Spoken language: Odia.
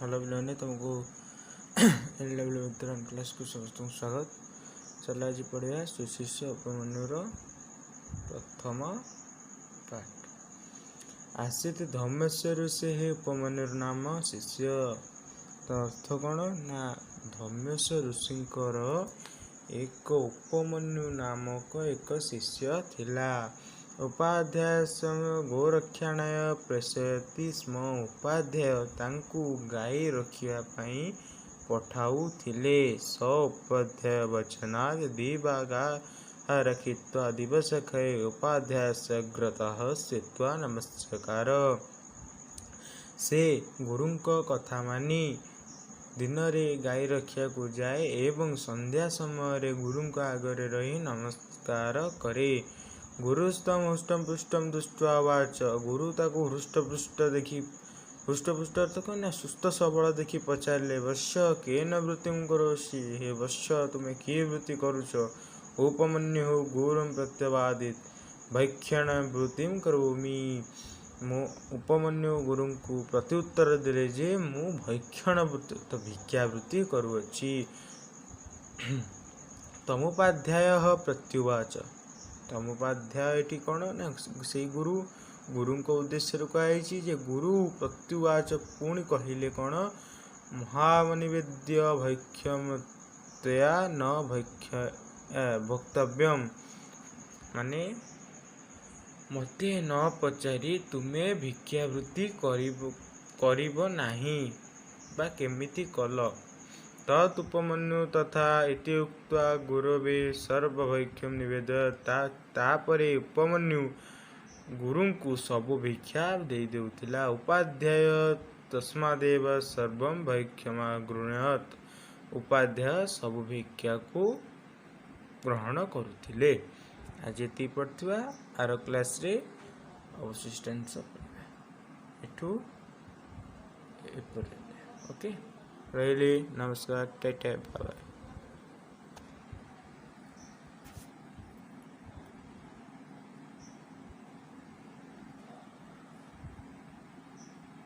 ହ୍ୟାଲୋ ପିଲାମାନେ, ତୁମକୁ ଏଲ୍ ଡବ୍ଲ୍ୟୁ ମିତ୍ରନ୍ କ୍ଲାସ୍କୁ ସମସ୍ତଙ୍କୁ ସ୍ୱାଗତ। ଚାଲ, ଆଜି ପଢ଼ିବା ସୁଶିଷ୍ୟ ଉପମନ୍ୟୁର ପ୍ରଥମ ପାଠ। आसीत् ଧୌମ୍ୟସ୍ୟ ଋଷେଃ ଉପମନ୍ୟୁର ନାମ ଶିଷ୍ୟ। ତ ଅର୍ଥ କ'ଣ ନା, ଧୌମ୍ୟସ୍ୟ ଋଷିଙ୍କର ଏକ ଉପମନ୍ୟୁ ନାମକ ଏକ ଶିଷ୍ୟ ଥିଲା। ଉପାଧ୍ୟାୟସ୍ୟ ଗୋରକ୍ଷଣାୟ ପ୍ରେଷୟତି ସ୍ମ। ଉପାଧ୍ୟାୟ ତାଙ୍କୁ ଗାଈ ରଖିବା ପାଇଁ ପଠାଉଥିଲେ। ସ ଉପାଧ୍ୟାୟ ବଚନାत् ଦିବା ଗାଃ ରକ୍ଷିତ୍ୱା ଦିବସକ୍ଷୟେ ଉପାଧ୍ୟାୟସ୍ୟାଗ୍ରତଃ ସ୍ଥିତ୍ୱା ନମଶ୍ଚକାର। ସେ ଗୁରୁଙ୍କ କଥା ମାନି ଦିନରେ ଗାଈ ରଖିବାକୁ ଯାଏ ଏବଂ ସନ୍ଧ୍ୟା ସମୟରେ ଗୁରୁଙ୍କ ଆଗରେ ରହି ନମସ୍କାର କରେ। ଗୁରୁସ୍ତଂ ହୃଷ୍ଟଂ ପୁଷ୍ଟଂ ଦୃଷ୍ଟ୍ୱା ଉବାଚ। ଗୁରୁ ତାକୁ ହୃଷ୍ଟପୁଷ୍ଟ ଦେଖି, ହୃଷ୍ଟପୁଷ୍ଟ ଅର୍ଥ କ'ଣ ନା ସୁସ୍ଥ ସବଳ ଦେଖି ପଚାରିଲେ, ବତ୍ସ, କେନ ବୃତ୍ତିଂ କରୋଷି? ହେ ବତ୍ସ, ତୁମେ କି ବୃତ୍ତି କରୁଛ? ଉପମନ୍ୟୁଃ ଗୁରୁଂ ପ୍ରତ୍ୟବାଦୀତ୍, ଭୈକ୍ଷଣ ବୃତ୍ତିଂ କରୋମି। ମୁଁ ଉପମନ୍ୟୁ ଗୁରୁଙ୍କୁ ପ୍ରତ୍ୟୁତ୍ତର ଦେଲେ ଯେ ମୁଁ ଭୈକ୍ଷଣ ବୃତ୍ତି, ତ ଭିକ୍ଷା ବୃତ୍ତି କରୁଅଛି। ତମୁପାଧ୍ୟାୟ ପ୍ରତ୍ୟୁବାଚ। ତମୁପାଧ୍ୟାୟ ଏଠି କ'ଣ ନା ସେଇ ଗୁରୁ, ଗୁରୁଙ୍କ ଉଦ୍ଦେଶ୍ୟରେ କୁହାଯାଇଛି ଯେ ଗୁରୁ ପ୍ରତ୍ୟୁବାଚ, ପୁଣି କହିଲେ କ'ଣ? ମହାମନିବେଦ୍ୟ ଭୈକ୍ଷମତ୍ୱୟା ନ ଭୈକ୍ଷ ଭୋକ୍ତବ୍ୟମ୍। ମାନେ ମୋତେ ନ ପଚାରି ତୁମେ ଭିକ୍ଷାବୃତ୍ତି କରିବ ନାହିଁ ବା କେମିତି କଲ? ତତ୍ ଉପମନ୍ୟୁ ତଥା ଇତି ଉକ୍ତ୍ୱା ଗୁରବେ ସର୍ବଭୈକ୍ଷಂ ନିବେଦୟତ୍। ତାପରେ ଉପମନ୍ୟୁ ଗୁରୁଙ୍କୁ ସବୁ ଭିକ୍ଷା ଦେଇ ଦେଉଥିଲା। ଉପାଧ୍ୟାୟ ତସ୍ମାଦେବ ସର୍ବଂ ଭୈକ୍ଷମାଗୃହଣତ୍। ଉପାଧ୍ୟାୟ ସବୁ ଭିକ୍ଷାକୁ ଗ୍ରହଣ କରୁଥିଲେ। ଆଜି ଏତିକି ପଢ଼ିଥିବା, ଆର କ୍ଲାସ୍ରେ ଅବଶିଷ୍ଟାଂଶ ପଢ଼ିବା ଏଠୁ ଏପର୍ଯ୍ୟନ୍ତ। ଓକେ, ରହିଲି, ନମସ୍କାର, ଟାଟା, ବାଏ।